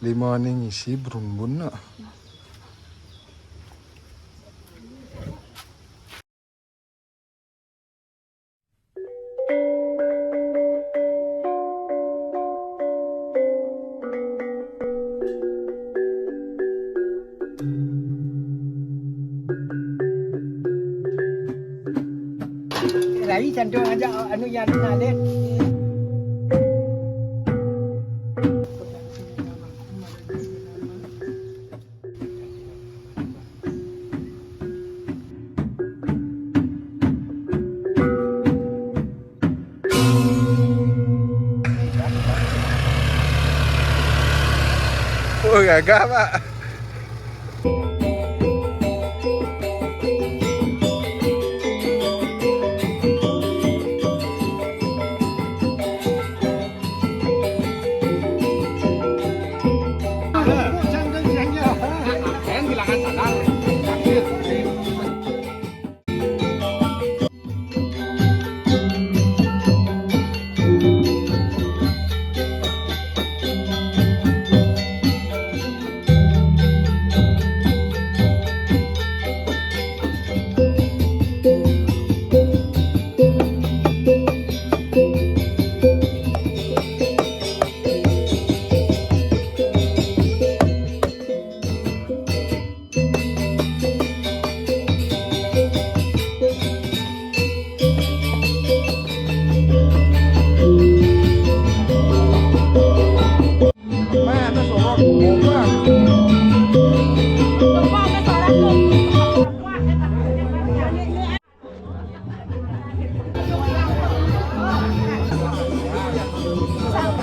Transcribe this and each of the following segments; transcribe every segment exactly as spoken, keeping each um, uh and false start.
Lima ni ngisi berumbun nak. Rai cantik aja anu yang nak dek. Oh, gagah, Pak.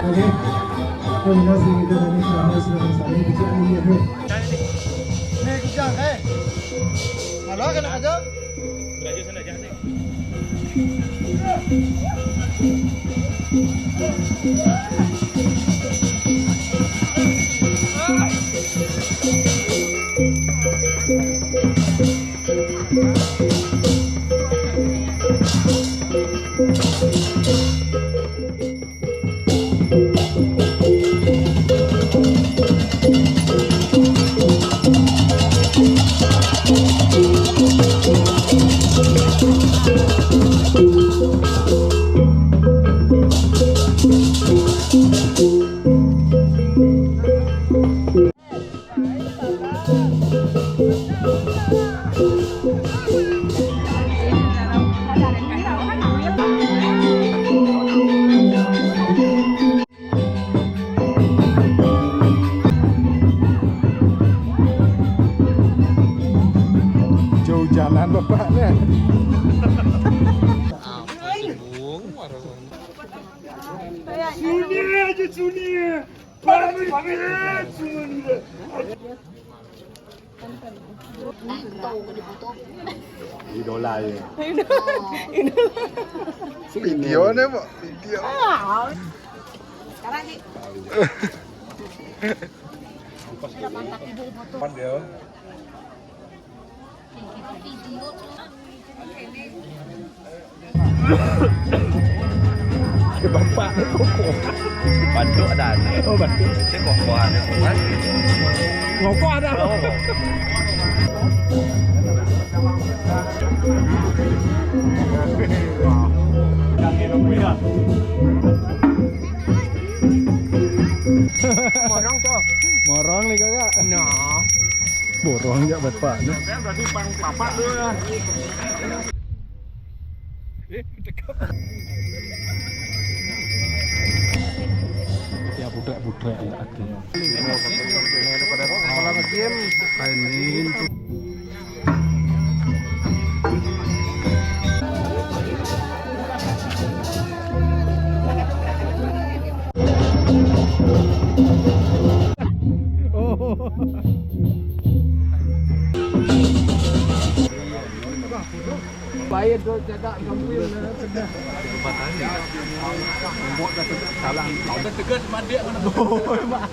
Oke. Terima kasih kita dari Sahas dan Sani, kecil aja, Bu. Nih, kejang, eh. Halo, kena aja. Jauh jalan bapaknya. Suni aja, Suni. Pamit, pamit, Suni. Idola ya. Video nih, Pak. Video. Sekarang sih. Pan dia. Bapak ni koko. Banduk ada ni. Oh, banduk. Saya koko ada, koko. Ngoko ada. Oh. Morong tu. Morong ni, Kakak. Nah. Borong jak bapak ni. Berarti pang papak tu lah. Ya, budak-budak ya, ada. Kepala nge-game. Mainin tu. Bayar tu cakap gampil lah, pedas. Buat dah tegak salah. Kau dah tegas mandik mana tu? Oh, mak.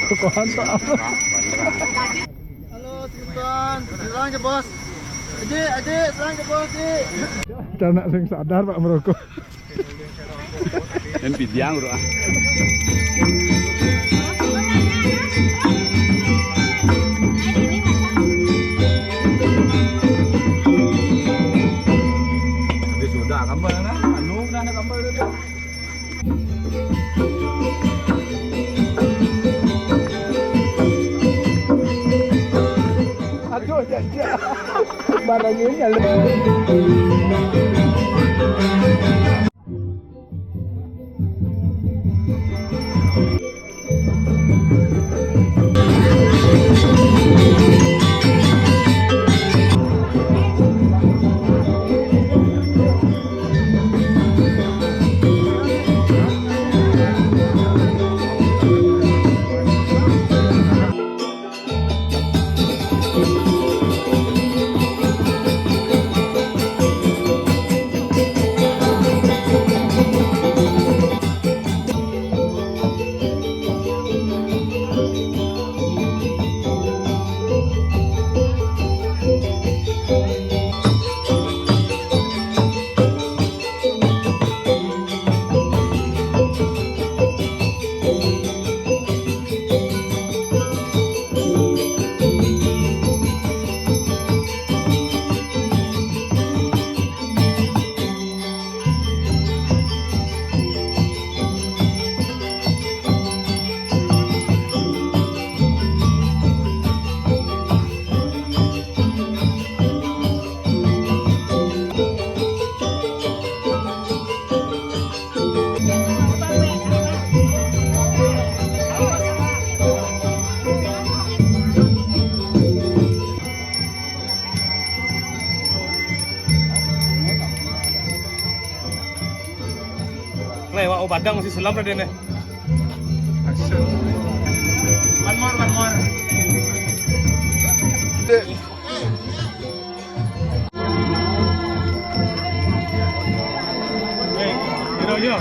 Tuh, kohan tak apa. Halo, Sultan. Serang ke, Bos. Adik, adik, serang ke, Bos, adik. Anak sing sadar, Pak, merokok. Yang pidiang, bro. Sudah, gambar lah. Anu, dah nak gambar dia. Aduh, ya, ya. Barangnya nyala. Lewat, oh, badang masih selam dah dia ni. One more, one more. Hey, you know, you know.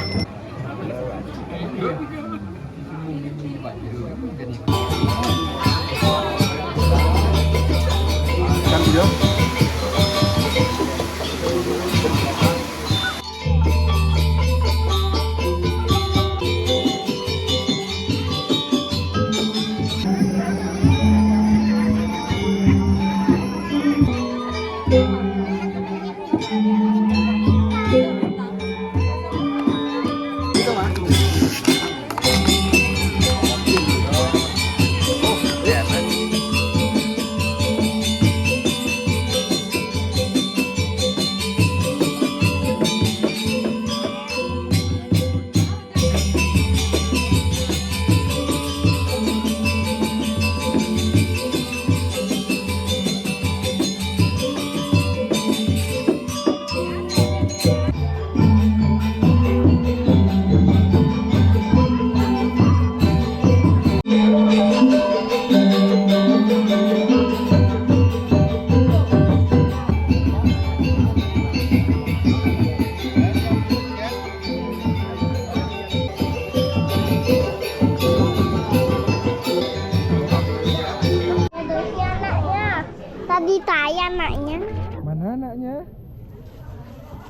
Tadi tayang anaknya. Mana anaknya?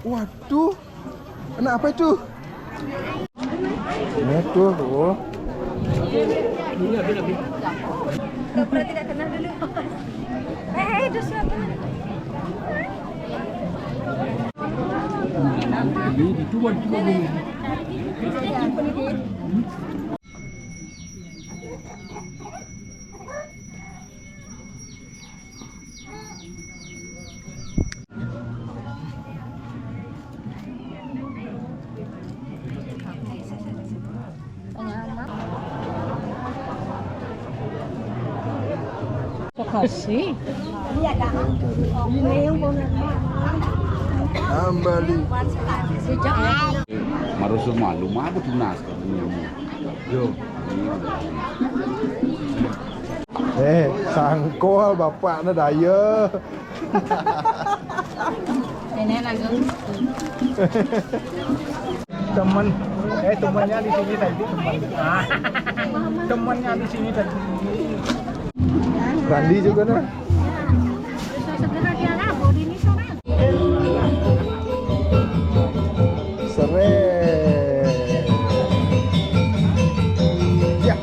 Waduh. Anak apa itu? Ini tuh, tuh. Pura-pura tidak kenal dulu. Eh, dos teman. Kasih. Kembali. Marusuk malu, mabuk tunas katanya. Yo. Eh, sangkol bapaknya daya. Nenek lagu. Temen, eh, temennya di sini tadi, temen. Ah, temennya di sini tadi. Randi juga nah. Sere. Ya.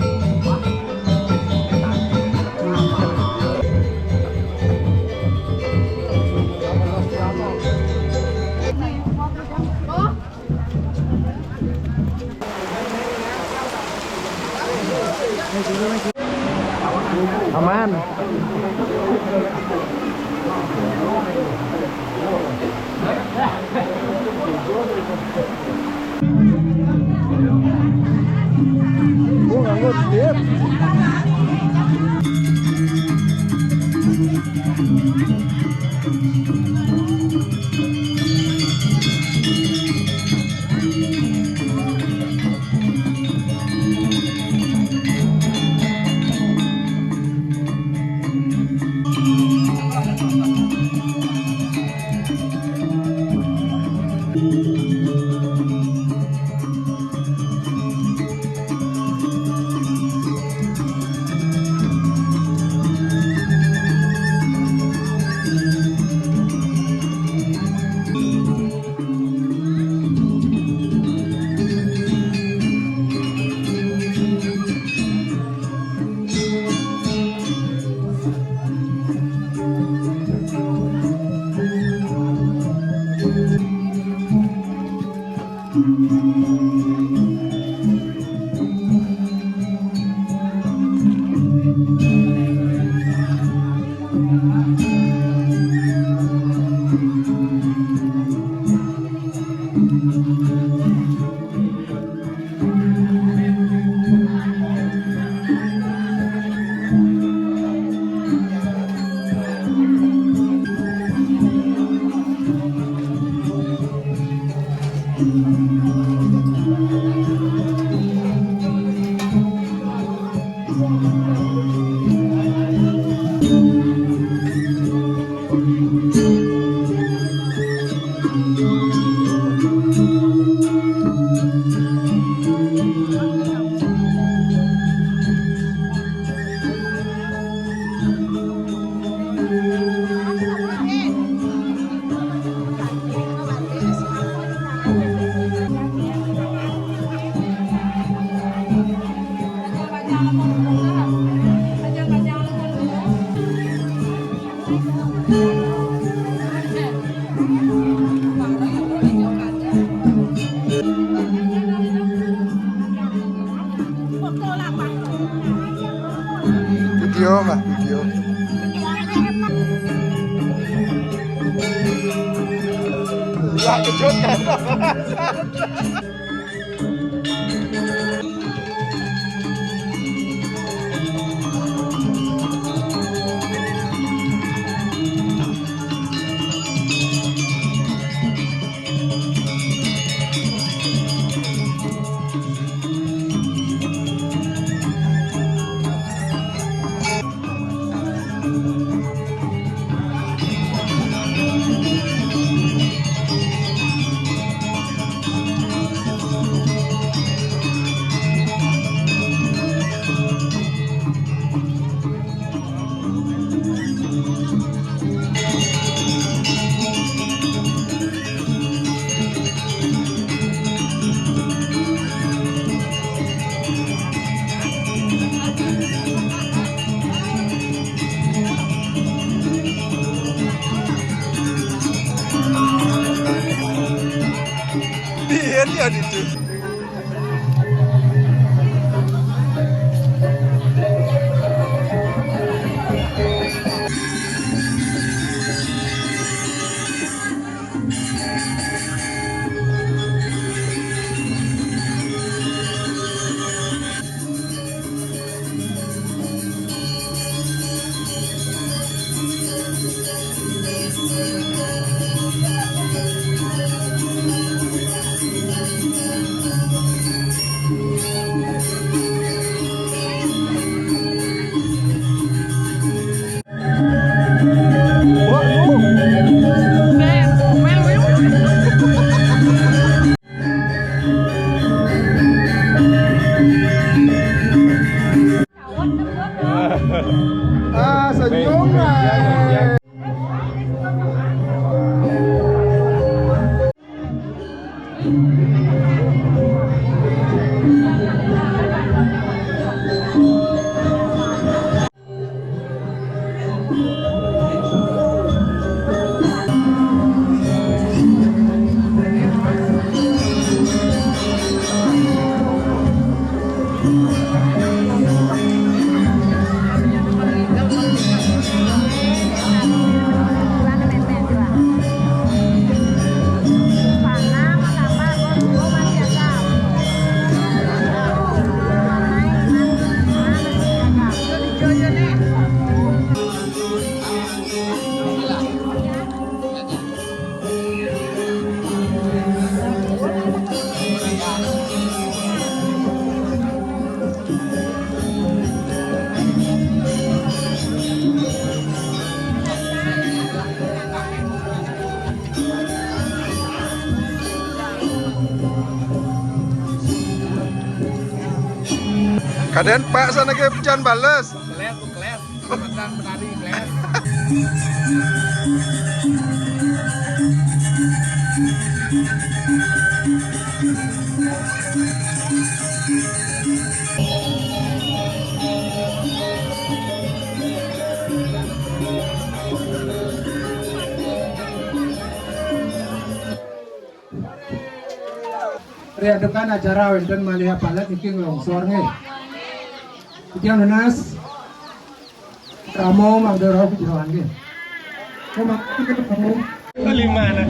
Aman. Oh, nganggur, Dit. Video, Mbak, video. Wah, kejut kan? Biyen ya itu. Kadén Pak sana ke hujan bales. Kelas, kelas. Tentang penari, kelas. Riadepan acara wénten malih apalet niki ngelongsor nggih. Titiang nunas. Ramo mangda rauh ka jeroan nggih. Ramo. Lima nah.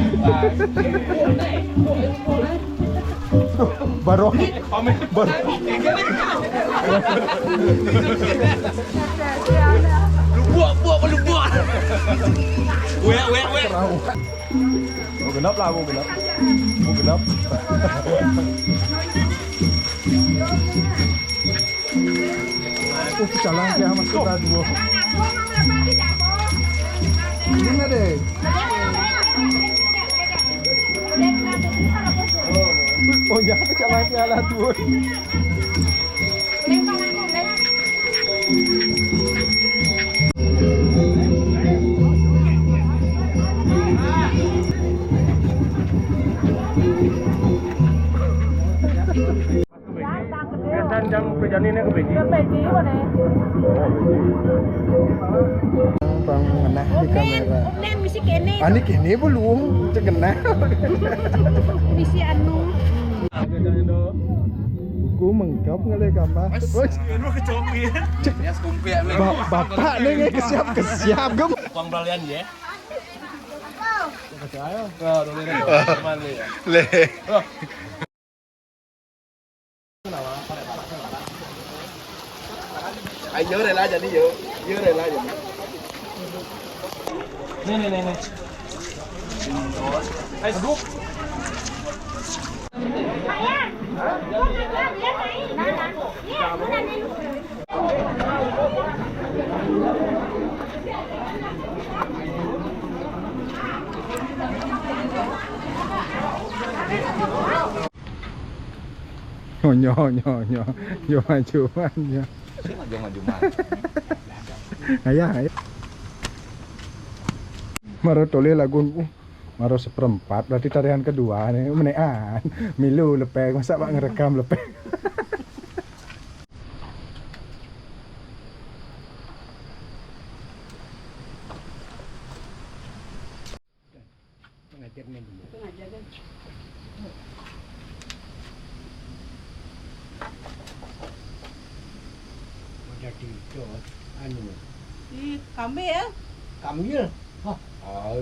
Baru. Baru. Lubuk, lubuk, lubuk. Wek, wek, wek. Mau genap lah, mau genap. Mau genap. Oh, pecah lah, ya, Mas, kita dua. Gimana deh? Oh, ya, pecah lah, ya, lah, dua. Biasaan jam kerjaan ini ke P J? Ke P J mana? Oh, P J. Bang ngenah di kamera. Ani kene belum, cek ngenah. Misi anu. Buku mengkap ngelih gambar. Wes, ini kecokin. Ba-, bapak nih nggak kesiap-kesiap, gem. Uang beralian ya. Percaya? Nah, udah lihat. Aman nih ya. Leh. Ayo rela aja nih, yo. Yo rela aja. Nih, nih, nih, nih. Ayo, duduk. Nyo, nyo, nyo, nyo. Yo maju, maju. Sing aja maju, Mas. Ayah, ayah. Maro toleh lagu, uh, maro seperempat, berarti tarian kedua nih, menekan. Milu lepek, masa bak ngerekam lepek. Pengajarnya dulu. Pengajarnya. Udah didot, anu. Di kambil. Kambil? Hah? Oh.